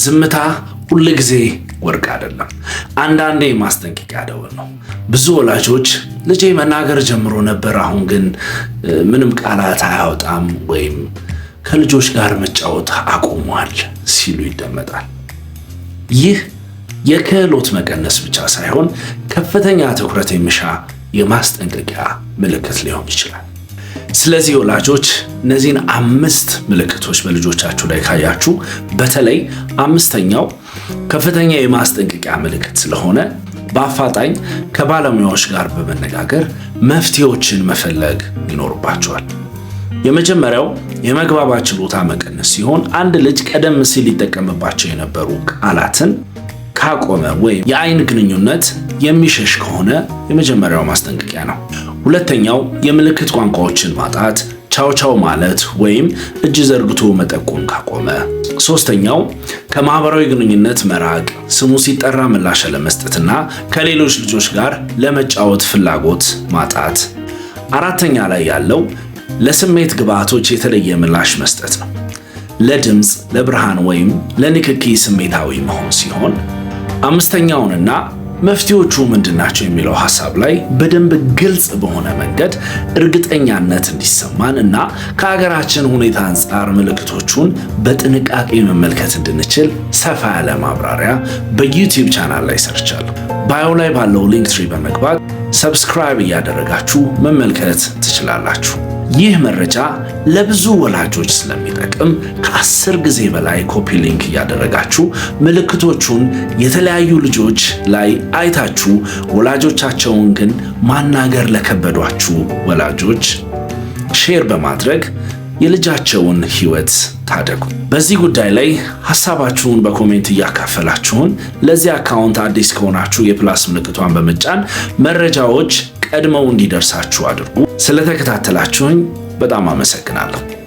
ዝምታ ሁል ጊዜ ወርቅ አይደለም። አንዳንዴ ማስጠንቀቂያ ደወል ነው። ብዙ ወላጆች ልጄ መናገር ጀምሮ ነበር፣ አሁን ግን ምንም ቃላት አያወጣም ወይም ከልጆች ጋር መጫወት አቁሟል ሲሉ ይደመጣል። ይህ የክህሎት መቀነስ ብቻ ሳይሆን ከፍተኛ ትኩረት የሚሻ የማስጠንቀቂያ ምልክት ሊሆን ይችላል። ስለዚህ ወላጆች፣ እነዚህን አምስት ምልክቶች በልጆቻችሁ ላይ ካያችሁ፣ በተለይ አምስተኛው ከፍተኛ የማስጠንቀቂያ ምልክት ስለሆነ፣ በአፋጣኝ ከባለሙያዎች ጋር በመነጋገር መፍትሄዎችን መፈለግ ይኖርባችኋል። የመጀመሪያው የመግባባት ችሎታ መቀነስ ሲሆን፣ አንድ ልጅ ቀደም ሲል ሊጠቀምባቸው የነበሩ ቃላትን ካቆመ ወይም የአይን ግንኙነት የሚሸሽ ከሆነ የመጀመሪያው ማስጠንቀቂያ ነው። ሁለተኛው የምልክት ቋንቋዎችን ማጣት፣ ቻው ቻው ማለት ወይም እጅ ዘርግቶ መጠቆም ካቆመ። ሶስተኛው ከማህበራዊ ግንኙነት መራቅ፣ ስሙ ሲጠራ ምላሽ አለመስጠትና ከሌሎች ልጆች ጋር ለመጫወት ፍላጎት ማጣት። አራተኛ ላይ ያለው ለስሜት ግብዓቶች የተለየ ምላሽ መስጠት ነው። ለድምፅ፣ ለብርሃን ወይም ለንክኪ ስሜታዊ መሆን ሲሆን፣ አምስተኛውንና መፍትሄዎቹ ምንድናቸው የሚለው ሐሳብ ላይ በደንብ ግልጽ በሆነ መንገድ እርግጠኛነት እንዲሰማን እና ከሀገራችን ሁኔታ አንጻር ምልክቶቹን በጥንቃቄ መመልከት እንድንችል ሰፋ ያለ ማብራሪያ በ YouTube channel ላይ ሰርቻለሁ። Bio ላይ ባለው Linktree በመግባት subscribe እያደረጋችሁ መመልከት ትችላላችሁ። ይህ መረጃ ለብዙ ወላጆች ስለሚጠቅም ከ10 ጊዜ በላይ copy link እያደረጋችሁ፣ ምልክቶቹን የተለያዩ ልጆች ላይ አይታችሁ ወላጆቻቸውን ግን ማናገር ለከበዷችሁ ወላጆች share በማድረግ የልጃቸውን ሕይወት ታደጉ። በዚህ ጉዳይ ላይ ሀሳባችሁን በ comment እያካፈላችሁን፣ ለዚህ account አዲስ ከሆናችሁ የ plus ምልክቷን በመጫን መረጃዎች ቀድመው እንዲደርሳችሁ አድርጉ። ስለተከታተላችሁኝ በጣም አመሰግናለሁ።